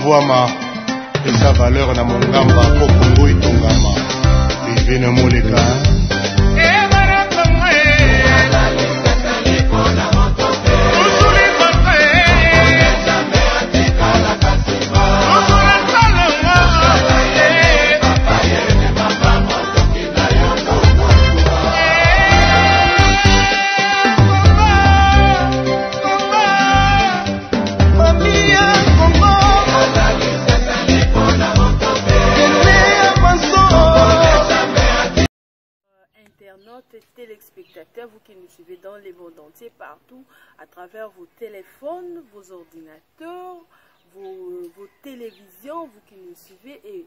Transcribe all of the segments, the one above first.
Mvuama pesa valeur na mongamba po Congo etongama Rivine Moleka. Internautes, téléspectateurs, vous qui nous suivez dans le monde entier, partout, à travers vos téléphones, vos ordinateurs, vos télévisions, vous qui nous suivez et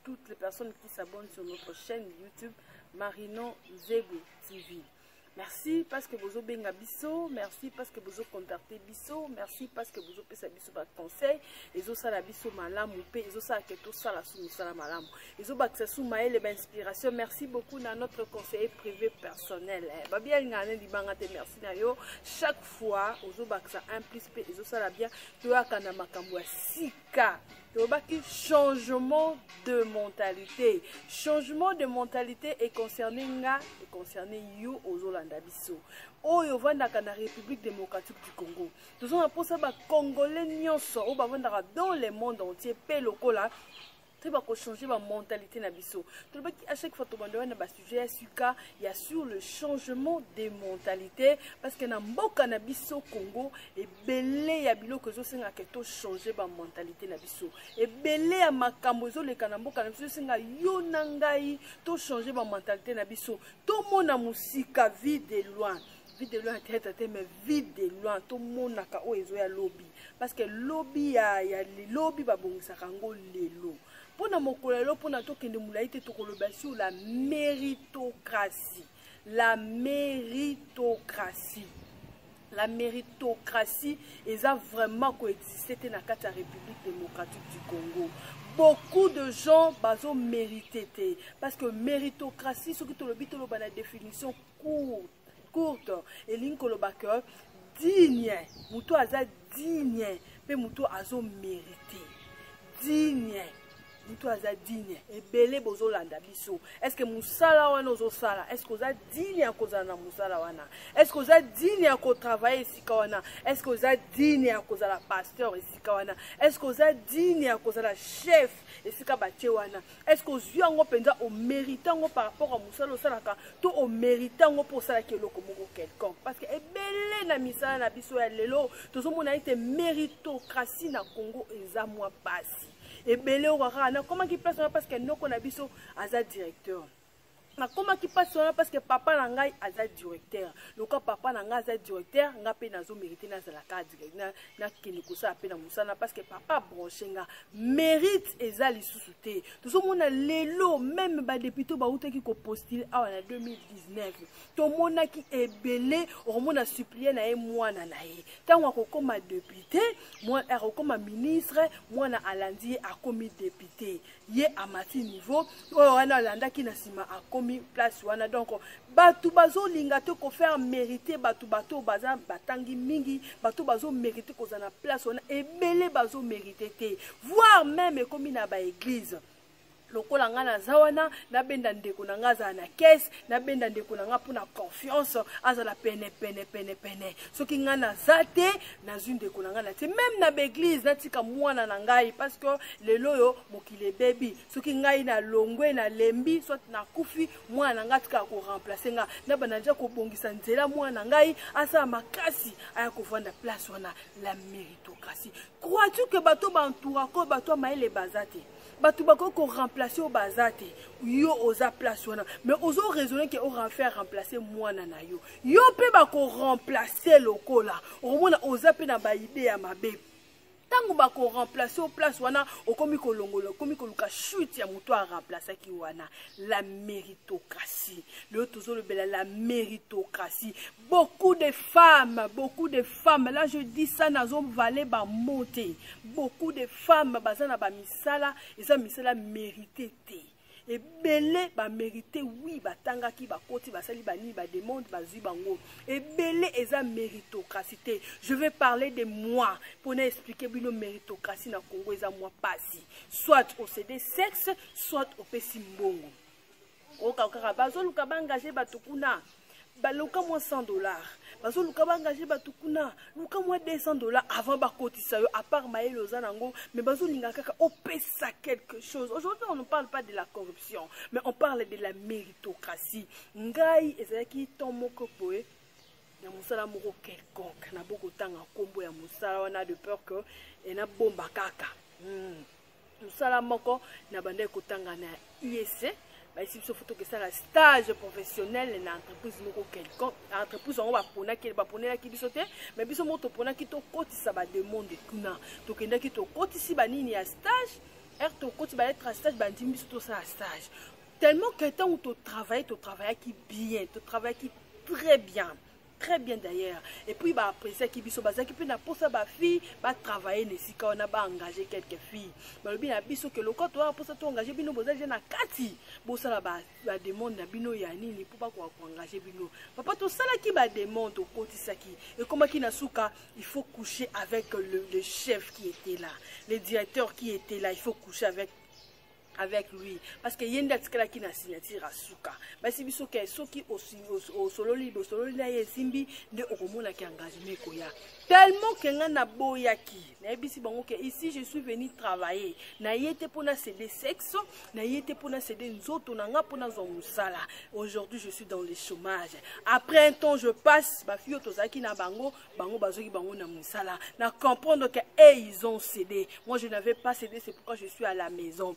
toutes les personnes qui s'abonnent sur notre chaîne YouTube Marino Nzego TV. Merci parce que vous benga biso, merci parce que vous contacté biso, merci parce que vous pesa biso ba conseil, ezo sala biso malamu pe ezo sala ke to sala su musala malamu. Ezo bakisa su maele ba inspiration. Merci beaucoup na notre conseiller privé personnel. Babi alinga ne libanga te, merci na yo. Chaque fois ozo bakisa un plus pe ezo sala bien, to yaka na makambo ya sika. Tolobaki changement de mentalité. Changement de mentalité est concerné nga, est concerné yo ozolanda biso. Oyo vandaka na République démocratique du Congo. Tozo na posa ba Congolais nyonso oyo bavandaka dans le monde entier pe lokola te ba ko changer ba mentalité na biso. Tolobaki à chaque fois tobanda wana ba sujet ya suka ya sur le changement de mentalité parce que na mboka na biso Congo ebele ya biloko ezosenga ke to changer ba mentalité na biso. Ebele ya makambo ezoleka na mboka na biso ezosenga yo na ngai to changer ba mentalité na biso. Tomona mosika, vie de loin. Vie de loin tête te, mais vie de loin tomonaka oyo ezoya lobi parce que lobi ya lobi babongisaka yango lelo. Mpona mokolo lelo, mpona tokende molai te, tokoloba sur la méritocratie. La méritocratie. La méritocratie eza vraiment koexister te na kati ya République démocratique du Congo. Beaucoup de gens bazo mériter te parce que méritocratie, soki tolobi toloba na définition courte, elingi koloba que digne, moto aza digne pe moto azo mériter. Digne, moto aza digne. Ebele bozolanda biso. Est-ce que musala wana ozosala? Est-ce que oza digne ya kozala na musala wana? Est-ce que oza digne ya kotravailler esika wana? Est-ce que oza digne ya kozala pasteur esika wana? Est-ce que oza digne ya kozala chef esika batie wana? Est-ce que ozwi yango mpenza, omérite yango par rapport à mosala osalaka, to omérite yango mpo osalaki eloko moko quelconque? Parce que ebele na misala na biso ya lelo tozomona ete méritocratie na Congo eza mwa pasi. Ebele oyo kaka nakomaki place wana parce que noko na biso aza directeur. Nakomaki place wana parce que papa na ngai aza directeur. Loka papa na ngai aza directeur, nga pe nazo mériter nazala ka directeur, nakende kosala pe na mosala parce que papa branché nga. Mérite eza lisusu te. Tozomona lelo même ba député bautaki ko postuler awa na 2019. Tomonaki ebele, okomona supplier na ye mwana na ye. Tango akokoma député, mwana akokoma ministre, mwana alandi ye akomi député. Ye amati niveau oyo wana alandaki na nsima akomi place wana. Donc bato bazolinga te ko faire mériter bato, bato baza batangi mingi, bato bazo mériter kozala na place wana, ebele bazo mériter te. Voire même ekomi na ba église. Lokola nga naza wana, nabenda ndeko na nga azala na caisse, nabenda ndeko na nga mpona confiance, azala pene pene pene pene. Soki nga naza te, nazwi ndeko na nga na te. Même na ba église, natika mwana na ngai parce que lelo oyo mokili ebebi. Soki ngai nalongwe, nalembi, soit nakufi, mwana na ngai atikaka ko remplacer nga. Na banda nja kobongisa nzela mwana na ngai asala makasi aya kovanda place wana. La méritocratie. Crois-tu que bato ba entourako, bato ya mayele baza te? Bato bakoki ko remplacer oyo baza te. Yo oza place wana, mais ozo raisonner ke o faire remplacer mwana na yo. Yo mpe bako remplacer lokola okomona oza mpe na ba idée ya mabe. Tango bako remplacer o place wana, okomi kolongola, okomi koluka chute ya moto a remplaçaki wana. La méritocratie. Lelo tozolobela la méritocratie. Beaucoup de femmes, beaucoup de femmes, là je dis ça nazo valer ba mote. Beaucoup de femmes baza na ba misala, eza misala mérité te. Ebele bamérite, oui, batangaki, bakoti, basali banini, bademande, bazwi bango ebele. Eza méritocratie te. Je vais parler de moi mpona expliquer bino. Méritocratie na Congo eza mwa pasi. Soit océder sexe, soit opesi mbongo. Oyoka kaka bazoluka baengage bato kuna, baluka mwa 100 $, bazoluka baengage bato kuna, luka mwa 200 $ avant bakotisa yo. À part mayele oza nango, mais bazolinga kaka opesa quelque chose. Aujourd'hui, on ne parle pas de la corruption, mais on parle de la méritocratie. Ngai ezalaki temps moko boye na mosala moko quelconque, nabokotanga nkombo ya mosala wana de peur que enabomba kaka. Mosala moko na bandaki kotanga na IEC, bayesi biso faut tokesala stage professionnel na entreprise moko quelconque. Entreprise yango baponaki, baponelaki biso te, mais biso moko toponaki tokotisa bademande kuna. Tokendaki, tokotisi banini ya stage r, tokoti balettre ya stage, bandimi biso tosala stage. Tellement que ntango totravaille, totravaillaki bien, totravaillaki très bien, très bien d'ailleurs. Et puis baappréciaki biso, bazalaki mpe na mposa bafille batravaille na esika wana, baengage quelques filles. Balobi na biso ke lokola toza na mposa toengage bino, boza deja na kati, bosala bademande na bino ya nini mpo bakoka koengage bino. Papa, tosalaki bademande, tokotisaki, ekomaki na suka, il faut coucher avec le chef qui était là, le directeur qui était là. Il faut coucher avec lui parce que ye nde atikalaki na signature. Asuka basi biso ke soki osololi, bosololi na ye, esimbi, nde okomonaki engagement ekoya. Tellement ke ngai naboyaki, nayebisi bango ke ici je suis venu travailler, naye te mpona céder sexe, naye te mpona céder nzoto na nga mpona zwa mosala. Aujourd'hui, je suis dans le chômage. Après un temps, je passe, bafille oyo tozalaki na bango, bango bazwaki bango na mosala. Na comprendre que hey, ils ont cédé, moi je n'avais pas cédé, c'est pourquoi je suis à la maison.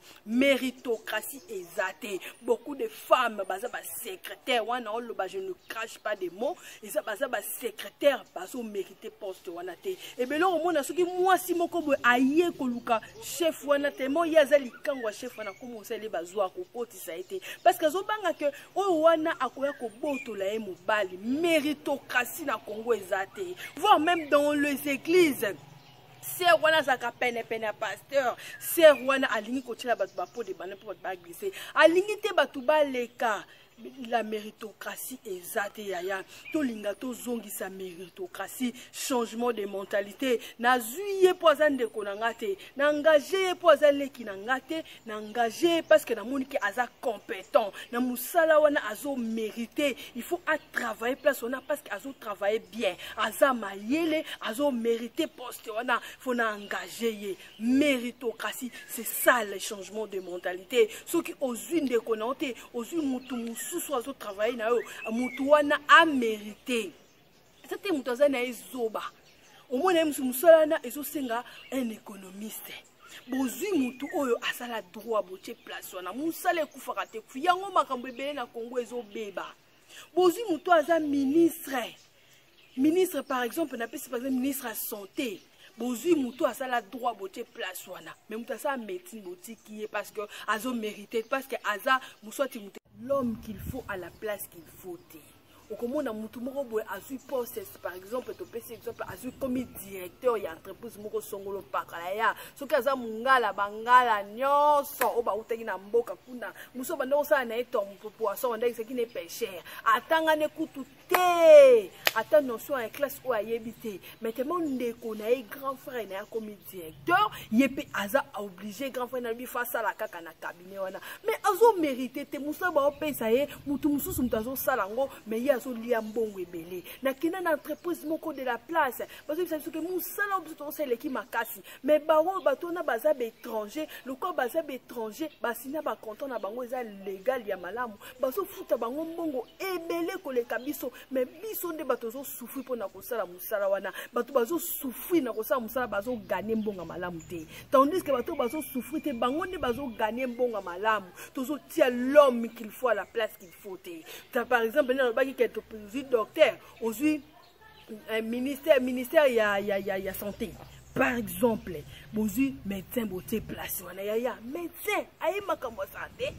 Méritocratie eza te. Beaucoup de femmes baza basecrétaire wana, oloba, je ne crache pas des mots, eza baza basecrétaire, bazomérite poste wana te. Ebele omona soki mwasi moko boye aye koluka chef wana, tellement ye aza likango ya chef wana, komo osali bazwa kokotisa ye te parce que azobanga ke oyo wana akoya kobotola ye mobali. Méritocratie na Congo eza te, voire même dans les églises. Sœur wana azalaka penepene ya pasteur, sœur wana alingi kotiela bato bapeau de banane mpo bato baglisse, alingi te bato baleka. La méritocratie eza te, yaya. Tolinga tozongisa méritocratie, changement de mentalité. Nazwi ye mpo aza ndeko na nga te, na engage ye mpo aza leki na nga te, na engage ye parce que namoni ke aza compétent na mosala wana, azomérite, il faut atravailler place wana parce que azotravaille bien, aza mayele, azomérite poste wana, faut na engage ye. Méritocratie, c'est ça le changement de mentalité. Soki ozwi ndeko na yo te, ozwi mutu mosusu azotravaille na yo, mutu wana amérite eza te. Moto aza na ye zoba, omona ye mosu, mosala wana ezosenga un économiste, bozwi motu oyo asala droit, botie place wana. Mosala ekufaka te, kufi yango. Makambo ebele na Congo ezobeba. Bozwi motu aza ministre, ministre par exemple, napesi par exemple ministre ya santé, bozwi motu asala droit, botie place wana, mais moto asala médecine botiki ye parce que azomérite, parce que aza moswati motu, l'homme qu'il faut à la place qu'il faut te. Okomona motu moko boye azwi poste, par exemple, topesi exemple, azwi komi directeur ya entreprise moko songolo pakala ya soki aza mongala, bangala nyonso oyo bautaki na mboka kuna, mosu banda kosala na ye poisson, bandakisaki ne pêcheur, atangane kutu te, ata notion ya classe oyo ayebi te, mais tellement ndeko na ye, grand frère na ye akomi directeur, ye mpe aza obligé, grand frère na ye faut asala kaka na cabinet wana, mais azomérite te. Mosala baopesa ye, motu mosusu moto azosala yango, mais ye azolia mbongo ebele. Nakenda na entreprise moko de la place, bazobisa biso ke mosala oyo biso tozosala eleki makasi, mais bango bato wana baza baétranger. Lokola baza baétranger, basina bacontrat na bango eza légal ya malamu, bazofuta bango mbongo ebele koleka biso, mais biso nde bato bazosouffrir mpona kosala mosala wana. Bato bazosouffrir na kosala mosala, bazogagner mbongo malamu te, tandis que bato bazosouffrir te, bango nde bazogagner mbongo malamu. Tozotia l'homme qu'il faut à la place qu'il faut te. Par exemple, nde nalobaki ke tozwi docteur, ozwi ministère ya santé par exemple, bozwi médecin, botie place wana, yaya, médecin aye makambo ya santé.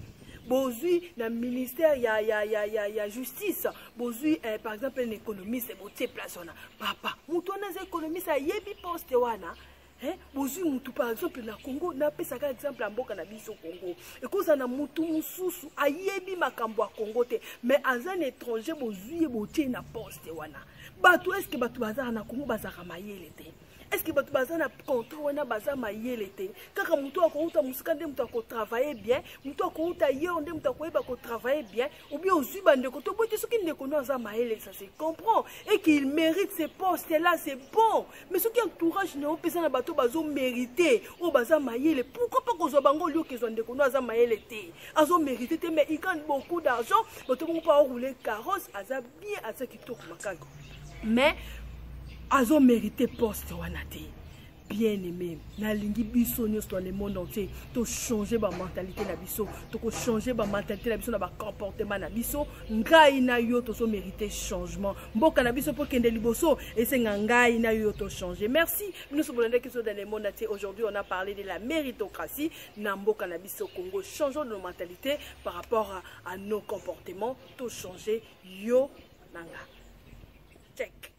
Bozwi na ministère ya justice, bozwi par exemple un économiste, botie place wana. Papa, moto wana aza économiste, ayebi poste wana. Eh, bozwi mutu par exemple na Congo, napesaka exemple ya mboka na biso Congo, ekozala na mutu mosusu ayebi makambo ya Congo te, mais aza na étranger, bozwi ye, botie na poste wana. Bato, est-ce bato bazala na Congo bazalaka mayele te? Est-ce bato baza na contrat wana baza mayele te? Kaka motu akouta mosika nde moto akotravaille bien, motu akouta ailleurs nde moto akoyeba kotravaille bien? Ou bien ozwi bandeko to boye te? Soki ndeko no aza mayele, ça se comprend et qu'il mérite ce poste là, c'est bon. Mais soki entourage na yo mpeza na bato bazomérite, oyo baza mayele, pourquoi pas kozwa bango lioki ezwa ndeko no aza mayele te, azomérite te, mais il gagne beaucoup d'argent, bato bongo mpo aroule carrosse, aza bien, aza kitoko makasi, mais azomérite poste wana te? Bien aimé, nalingi biso nyonso dans le monde entier tochange bamentalité na biso, tokochange bamentalité na biso na bacomportement na biso. Ngai na yo tozomérite changement. Mboka na biso mpo kende liboso, esenga ngai na yo tochange. Merci bino bolandaki biso dans le monde entier. Aujourd'hui, on a parlé de la méritocratie na mboka na biso Congo. Changeons nos mentalités par rapport à nos comportements. Tochange, yo na nga. Check.